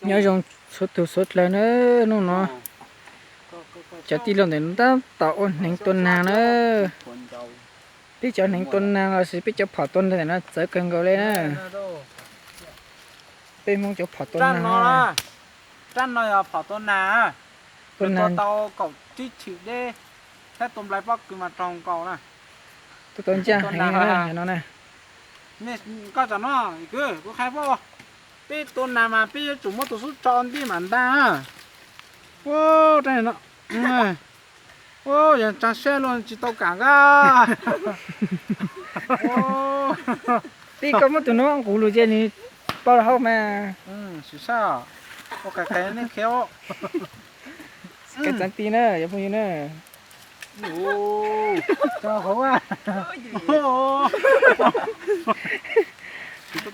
Nyob zoo txhua tus suav dlawg na, hnub no cov tij laug ntawm no tab tom ua hneev tua nag na. Peb cov hneev tua nag los sis peb cov phom tua nag ntawm no txawv kawg nkaus li na. Peb Hmoob cov phom tua nag. Rab no yog phom tua nag, tua nag tau kaum tsib thwm deb, thiab tua nplai pob kws mas raug nkaus na. Tua tau ncaj heev no na. Koj tsam no, kuv qhia peb, peb tua nag mas peb yuav tsum muab tus xub tso ntij mam nta. Yog tsaa siab luaj tsis tau kam nqa. Tij, koj muab tus no nqus lus ces nws pau hau mas. Sim sab, ua qhais qhais nej khiav. Kav txav ti na cov phooj ywg na.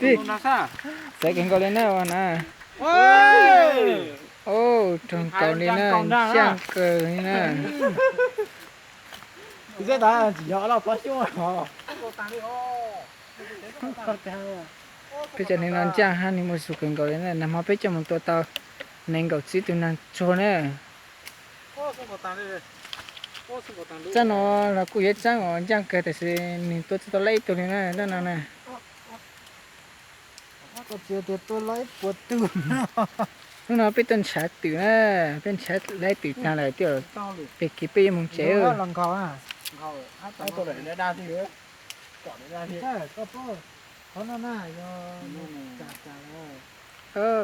Tij, txawv kawg nkaus li na na. Raug nkaus li na, ncaj kawg li na. Peb cov hneev no ncaj hab, nws muaj zug kawg nkaus li na. Nag hmo peb coj mus tua tau nees nkaum tsib tug nag tsuag na. Tsob no los kuj yuav tsob uas ncaj kawg tab sis nws tua tsis tau laib ib tug li na, tsob no na. Hnub no peb tuaj ntshav twm na, peb ntshav laib twm tag lawm thiab, pem kev peb yuav mus tsev.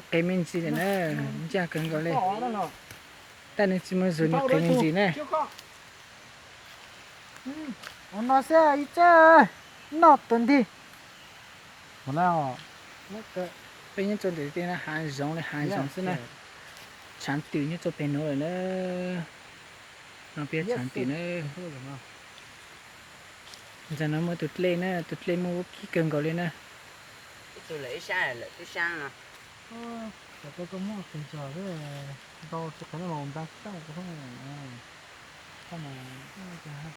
Qhiv me ntsis na, ncaj kawg nkaus li. Tab nws tsis muaj zug nws qhiv me ntsis na. Ua no xwb ib tsob noj tuaj nti. Peb nyob rau ntawm tej no hav zoov li hav zoov xwb na. Tshav twm nyob rau pem no lawm na. No peb tshav twm na. Ntawm no muaj tus dlej na, tus dlej muaj vaub kib kawg nkaus li na.